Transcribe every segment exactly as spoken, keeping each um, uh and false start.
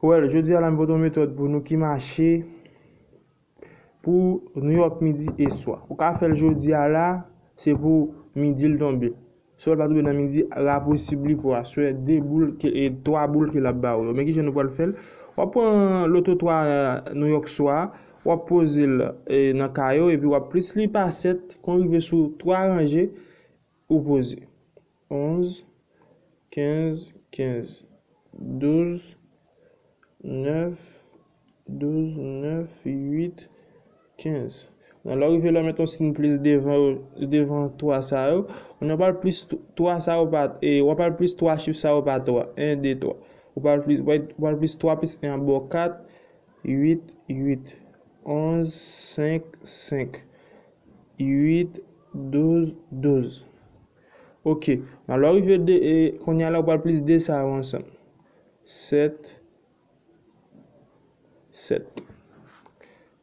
Well, jodi a la, m pote yon metòd pou nou ki mache pou New York midi e swa. Ou ka fè l jodi a la, se pou midi l tonbe. Si w pa tonbe nan midi, raposib li pou aswè, de boul ke, e twa boul ke l ap ba ou yo. Men kijan nou pral fè l? W ap pran loto twa New York swa, w ap poze l e, nan kay ou, epi w ap plis li pa sèt, kon rive sou twa ranje, ou poze. Onz, kenz, kenz, douz, nèf, douz, nèf, uit, kenz. Nan lè w rive la, w met yon siy plis devan, devan twa sa yo. Kounye a w pral plis twa sa yo pa, e, w pral plis twa chif sa yo pa twa. En, de, twa. Ou pral plis, w pral plis twa plis en an ba w kat, uit, uit, onz, senk, senk, uit, douz, douz. Ok. Nan lè w rive de, e, kounye a la, w pral plis de sa yo ansanm. Sèt, sèt.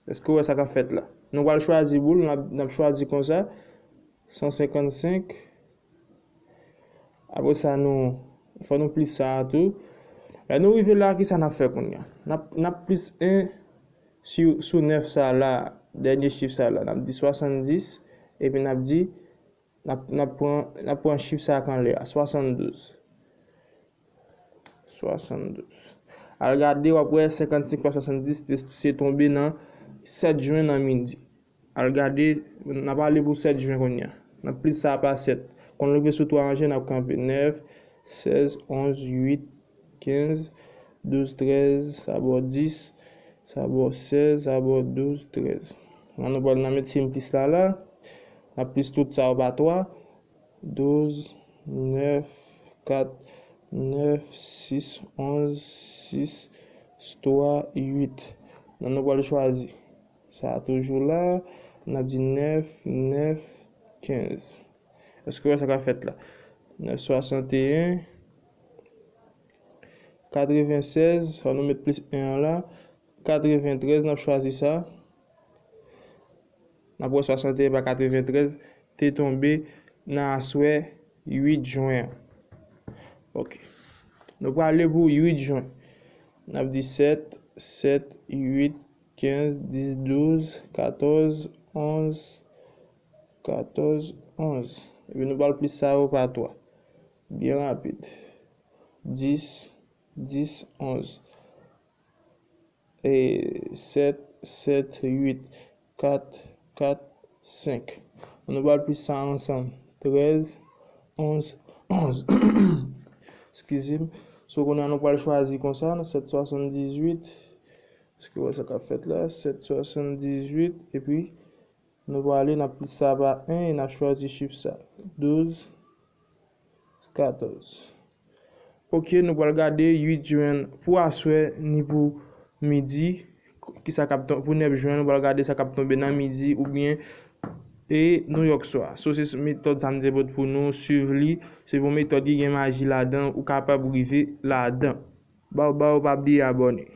Èske w wè sa k ap fèt la? Nou pral chwazi boul, n ap, n ap chwazi konsa, san senkannsenk. Apre sa, nou, fò nou plis sa a tou. Lè nou rive la, kisa n ap fè kounye a? N ap, n ap plis en sou, sou nèf sa la, dènye chif sa la. N ap di swasanndis, epi n ap di, n ap, n ap pran, n ap pran chif sa k anlè a, swasanndouz. Swasanndouz. Al gade, w ap wè senkannsenk pa swasanndis te, se tonbe nan sèt jen nan midi. Al gade, n ap ale pou sèt jen kounye a. N ap plis sa pa sèt. Kon rive sou twa ranje, n ap kanpe. Nèf, sèz, onz, uit, kenz, douz, trèz, sa ba w dis, sa ba w sèz, sa ba w douz, trèz. An nou pral nan met siy plis la la. N ap plis tout sa yo pa twa. Douz, nèf, kat, nèf, sis, onz, sis, twa, uit. Nan nou pral chwazi. Sa a toujou la. N ap di nèf, nèf, kenz. Èske w wè sa k ap fèt la? Nèf swasanteyen, katrevensèz, fò nou met plis en an la. Katreventrèz, n ap chwazi sa. N ap wè swasanteyen pa katreventrèz te tonbe nan aswè uit jen an. Ok. Nou prale pou uit jen. N ap di sèt, sèt, uit, kenz, dis, douz, katòz, onz, katòz, onz. Epi nou pral plis sa yo pa twa. Byen rapid. Dis, dis, onz. E sèt, sèt, uit, kat, kat, senk. Nou pral plis sa ansanm. Trèz, onz, onz. Eskize m. So, kounye a nou pral chwazi konsa, nan sèt swasanndizuit. Èske w wè sa k ap fèt la? Sèt swasanndizuit, epi nou prale, n ap plis sa pa en, e n ap chwazi chif sa. Douz, katòz. Ok, nou pral gade uit jen pou aswè, ni pou midi, kisa k ap ton-, pou nèf jen, nou pral gade sa k ap tonbe nan midi oubyen e New York swa. So, se metòd sa m te pote pou nou, swiv li. Se yon metòd ki gen maji ladan, ou kapab rive ladan. Bawbaw, pa bliye abòne.